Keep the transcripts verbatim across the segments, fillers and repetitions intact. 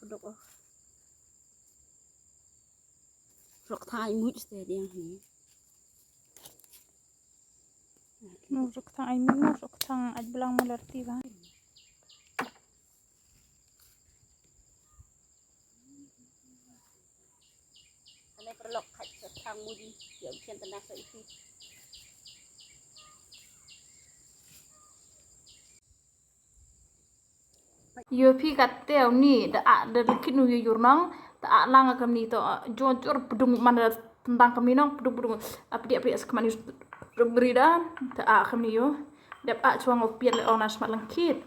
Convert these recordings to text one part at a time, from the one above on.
Dok oh. Rok thang ai mut ste diang ni. No, rok thang ai mut, no, rok thang ai blang mo lar ti ba. Ane perlok khat thang mut di, ya ujian tanda sa iti. Ïoh phi katte uni da a da lkit nu ïoh yur nong da a lang kamni to jon jur pdung man da tendang kamni nong pdung pdung apdi apdi sa kmani brida da a kamni ïoh dep a chuang o piat le ong na smat lngkit.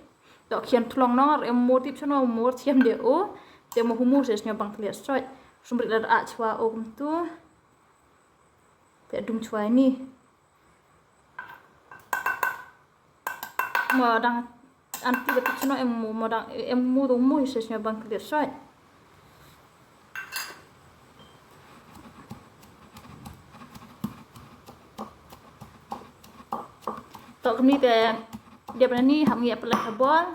To khian tlong nong re mo tip chano mo thiam de o te mo humu se snyo bang kliat soi sumri da a chwa o kumtu. Te dung chwa ni. Mo dang anti ba tu chno em mo mo dang em mo dong mo ise snya bang kdir soi. To kami te dia bana ni ham ngi apel ka bol.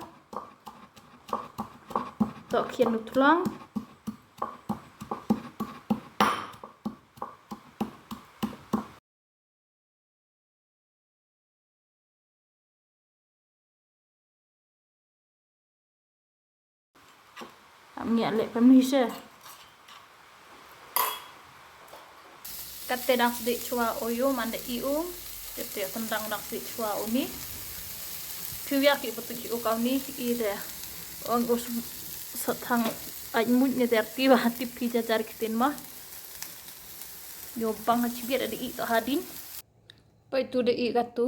To khian nu tlong. Am ngi ale pem ni se. Katte dang sdik chwa o yu man da i u. Tip tip tendang dang sdik chwa o ni. Piu ya ki betu ki u kau ni i de. Ong us satang ai mut ni der ti ba tip ki jajar kitin ma. Yo bang ha chibiat da i to hadin. Pai tu da i katu.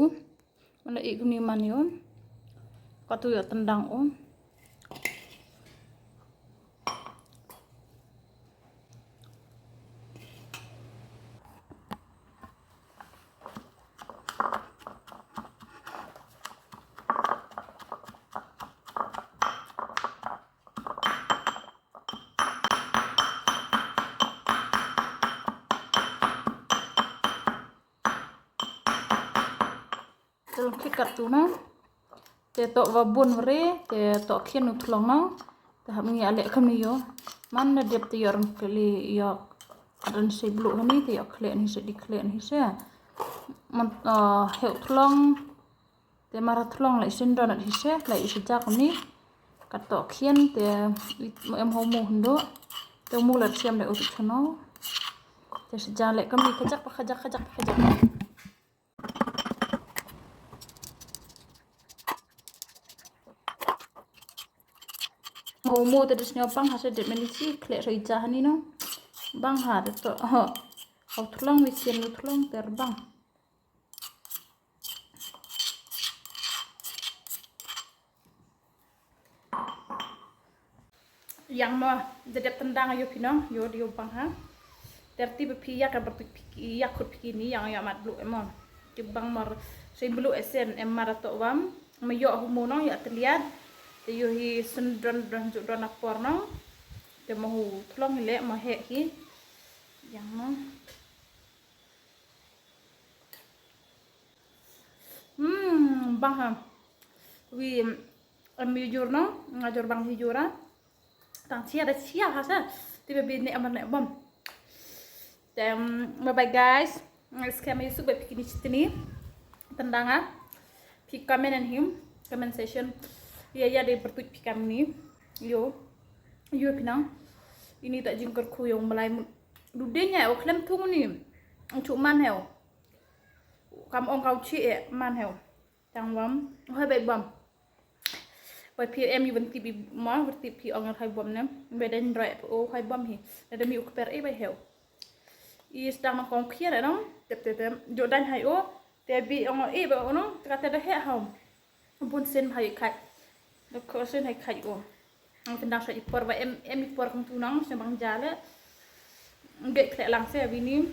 Mana i kuni man yo. Katu yo tendang o. Te long kit kat tu na. Te to va bun vre, te to khian u thlong na. Te hap ngi ale kham ni yo. Man na dep te yor kli yo. Ran se blu hani te yo khle ni se di khle ni se. Man, uh, heu thlong. Te mara thlong la isin don at hise la isi jak ni. Kat to khian te em ho mu hndo. Te mu la siam le utu chano. Te sejang le kami kajak pa kajak kajak pa kajak. Mo mo te dus nyo bang ha se det meni si kle so ija hani no. Bang ha te to. Ho. Ho thlong wi siam no thlong ter bang. Yang mo, da dep tendang ayo phi nong, yo dio bang ha. Ter ti ba phi yak ka bertuit phi, yak khut phi ni, yang ya mat blu emo. Ti bang mor, sei blu esen, em mara to wam, ma yo hu mo nong, ya teliat. Te yo hi sendron don juk don apor nong. Te ma hu thlong hi le, ma he hi. Yang mo. Hmm, bang ha. Wi, em, mi jur no, nga jur bang hi jur ha. Tang chia da chia ha sa. Tiba bi ne amar ne bom. Tem, bye bye guys. Skhem yu suk ba phi kini chitni. Tendang ha. Phi comment and him, comment section. Ya, ya, de bertuit phi kam ni. Yo. Yo phi nang. Ini tak jingkar khu yong malai. Dudenya, o klem thung ni. Chu man heo. Kam ong kau chi e man heu. Tang wam. Hoi bai bom. Bai phi em yu ban tibi ma, ban tibi ong hoi bom ne. Bai den roi o hoi bom hi. Na demi u kper e bai heu. I stang na kong khian e nong. Tep tep tep. Jo dan hai o. Te bi ong e bai o nong. Te kata da he hau. Bun sen hai khai. Da ko sen hai khai o. Ang tendang sa i por ba em, em i por kong tunang sa bang jale. Nge kle lang sa bini.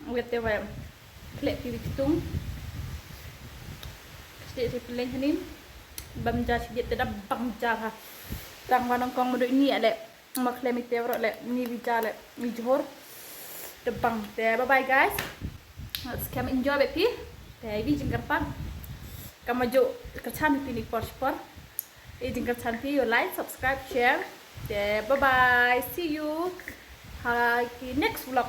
Wet te ba kle pi bi kitung. Ste se pileng hanin. Bam ja si biet te da bang ja ha. Tang wa nong kong madu ni ale. Ma kle mi te wro le ni bi jale mi jhor. Te bang te bye bye guys. Let's come enjoy be pi. Te bi jingkar pan. Kama jo kachan pi ni por por. E jingkyrchan phi, yo like, subscribe, share. Te bye bye, see you ha ki next vlog.